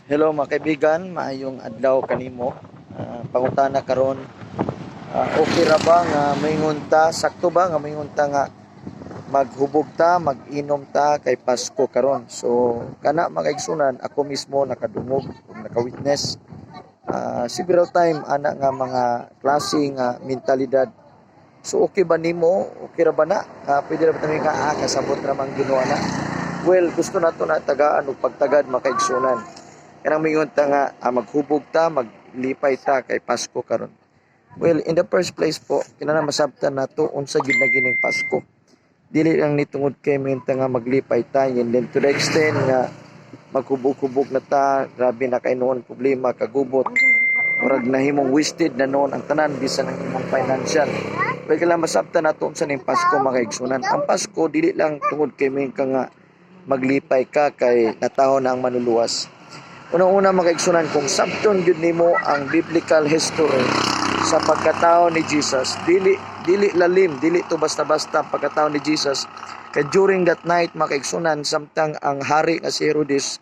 Hello, mga kaibigan, maayong adlaw kanimo. Pangutana karon, okay ra ba nga moingon ta, sakto ba nga moingon ta nga maghubog ta, mag-inom ta kay Pasko karon? So kana, mga kaigsunan, ako mismo nakadungog ug naka-witness several time ana nga mga klase nga mentalidad. So okay ba nimo? Okay ra ba na? Pwede ra ba ta nga kasabot ra man Ginoo na? Well, gusto nato na tagaan og pagtagad, mga kaigsunan. Kanang mingon ta nga maghubog ta, maglipay ta kay Pasko karon. Well, in the first place po, kinahanglan masabtan nato unsa gyud na gining Pasko. Dili lang ni tungod kay mingon ta nga maglipay ta and then to the extent nga maghubog-hubog na ta, grabe na kay noon problema, kagubot. Murag nahimong wasted na noon ang tanan bisan ang imong financial. Well, kailangan masabtan nato unsa ning Pasko, mga kaigsunan. Ang Pasko dili lang tungod kay mingon ka nga maglipay ka kay natawo na ang Manluluwas. Unang-una, mga kaigsunan, kung sabton gyud nimo ang biblical history sa pagkatao ni Jesus, dili dili lalim, dili to basta-basta ang pagkatao ni Jesus. Kay during that night, mga kaigsunan, samtang ang hari nga si Herodes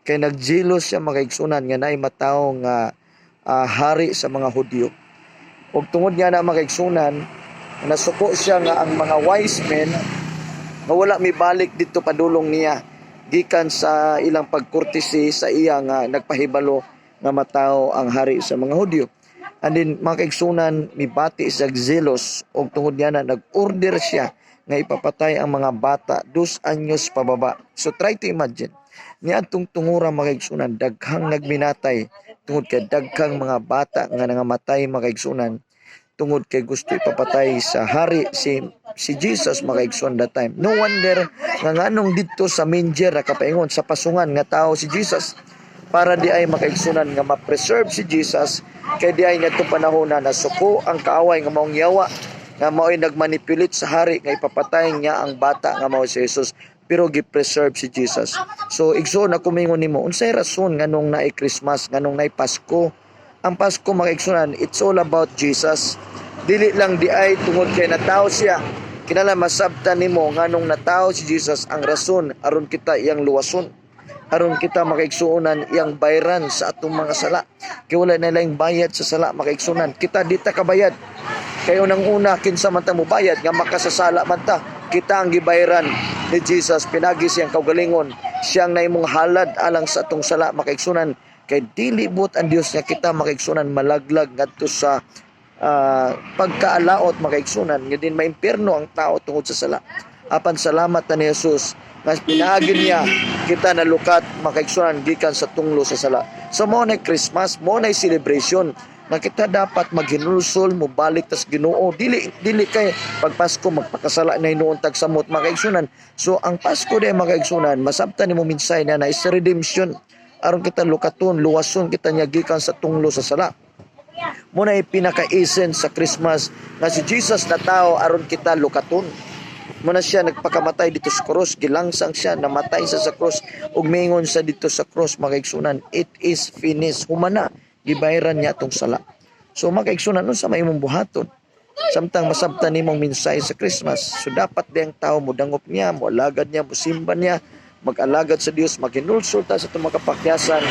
kay nagjealous siya, mga kaigsunan, nga naay matawo nga hari sa mga Hudyo. Ug tungod nga na, mga kaigsunan, nasuko siya nga ang mga wise men nga wala mibalik dito padulong niya gikan sa ilang pagkurtisi sa iya nga nagpahibalo nga matawo ang hari sa mga Hudyo. And then, mga kaigsunan, mibati siya zealous og tungod niya na nag-order siya nga ipapatay ang mga bata 2 anyos pababa. So try to imagine. Niadtong tungura, mga kaigsunan, daghang nagminatay tungod kay daghang mga bata nga nangamatay, mga kaigsunan, tungod kay gusto ipapatay sa hari si si Jesus, mga kaigsoon, that time. No wonder nga nganong didto sa manger nakapaingon sa pasungan nga tao si Jesus para di ay makaigsunan nga ma-preserve si Jesus, kay di ay ngadtong panahon na nasuko ang kaaway nga maong yawa nga mao'y nagmanipulate sa hari nga ipapatay niya ang bata nga mao si Jesus, pero gi-preserve si Jesus. So igsoon, ako mingon nimo, unsay rason nganong naay Christmas, nganong naay Pasko? Ang Pasko, mga igsunan, it's all about Jesus. Dili lang di ay tungod kay natawo siya. Kinahanglan masabtan nimo nganong natawo si Jesus, ang rason aron kita iyang luwason. Aron kita, makaigsuonan, iyang bayran sa atong mga sala. Kay wala na laing bayad sa sala, makaigsuonan. Kita di ta kabayad. Kay unang-una, kinsa man ta mo bayad nga makasasala man ta? Kita ang gibayaran ni Jesus pinagi siyang kaugalingon. Siyang nahimong halad alang sa atong sala, makaigsunan. Kay dili buot ang Dios nga kita, makaigsunan, malaglag ngadto sa pagkaalaot, makaigsunan, nga din maimpierno ang tao tungod sa sala. Apan salamat na ni Jesus nga pinaagi niya kita nalukat, makaigsunan, gikan sa tunglo sa sala. So mo na Christmas, mo na celebration na kita dapat maghinulsol, mobalik tas Ginoo. Dili dili kay pag Pasko magpakasala na hinuon tag samot, mga kaigsunan. So ang Pasko di, mga kaigsunan, masabtan nimo minsay na na is redemption aron kita lukaton, luwason kita niya gikan sa tunglo sa sala. Mo na pinaka-essence sa Christmas nga si Jesus na tao aron kita lukaton. Mo na siya nagpakamatay dito sa cross, gilangsang siya, namatay siya sa cross ug mingon sa dito sa cross, mga kaigsunan, "It is finished." Humana, gibayaran niya atong sala. So mga kaigsunan, unsa may imong buhaton samtang masabtan nimong mensahe sa Christmas? So dapat di ang tao mo dangop niya, mo alagad niya, mo simba niya, mag-alagad sa Dios, maghinulsol ta sa atong mga kapakyasan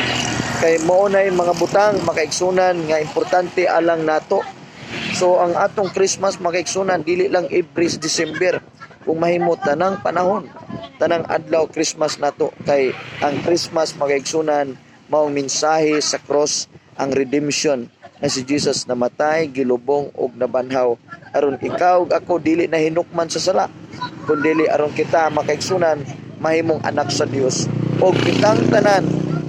kay mao na yung mga butang, makaigsunan, nga importante alang nato. So ang atong Christmas, mga kaigsunan, dili lang every December. Kung mahimo, tanang panahon, tanang adlaw Christmas nato, kay ang Christmas, mga kaigsunan, maong mensahe sa cross, ang redemption na si Jesus namatay, gilubong ug nabanhaw aron ikaw ug ako dili na hinukman sa sala, kun dili aron kita, makaigsunan, mahimong anak sa Dios ug kitang tanan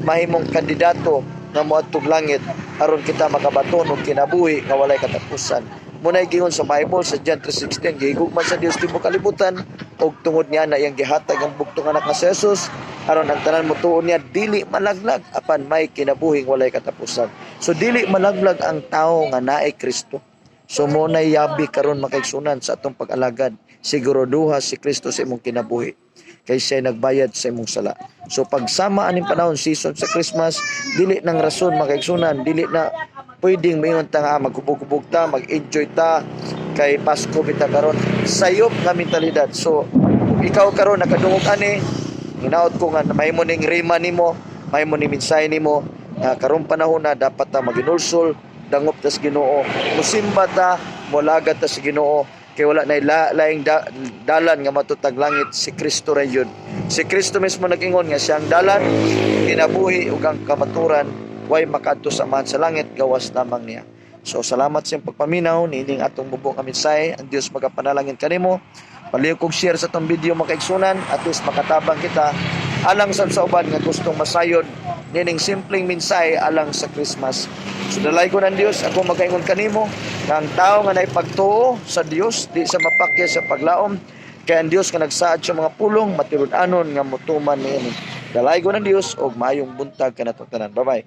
mahimong kandidato nga moadtong langit aron kita makabaton og kinabuhi nga walay katapusan. Munay gingon sa Bible sa John 3:16, gihigugma sa Dios tibuok kalibutan ug tungod niya na iyang gihatag ang bugtong anak nga si Jesus aron ang tanan motuo niya dili malaglag apan may kinabuhing walay katapusan. So dili malaglag ang tao nga naay Kristo. So mo na yabi karon, makaigsunan, sa atong pag-alagad. Siguraduha si Kristo sa imong kinabuhi kay siya nagbayad sa imong sala. So pagsama aning panahon, season sa Christmas, dili nang rason, mga kaigsunan, dili na pwedeng maingon ta nga maghubog-hubog ta, mag-enjoy ta kay Pasko bita karon. Sayop nga mentalidad. So ikaw karon nakadungog ani, hinaot ko nga mahimo ning rema nimo. Mahimo ni mensahe nimo nga karong panahon na dapat ta maginulsol, dangop ta sa Ginoo, musimba ta, molagad ta sa Ginoo kay wala na laing dalan nga matutag langit, si Kristo ra yun. Si Kristo mismo nag-ingon nga siya ang dalan, kinabuhi ug ang kamaturan, way makadto sa Amahan sa langit gawas lamang niya. So salamat sa iyong pagpaminaw niining atong bubong nga mensahe. Ang Dios magapanalangin kanimo. Palihog kog share sa atong video, mga kaigsunan, at least makatabang kita alang sa uban nga gustong masayod nining simpleng mensahe alang sa Christmas. So dalaygon ang Dios. Ako magaingon kanimo nga ang tao nga naipagtuo sa Dios di sa mapakya sa paglaom, kay ang Dios nga nagsaad sa mga pulong matinud-anon nga motuman niini. Dalaygon ang Dios og maayong buntag kanatong tanan. Bye bye.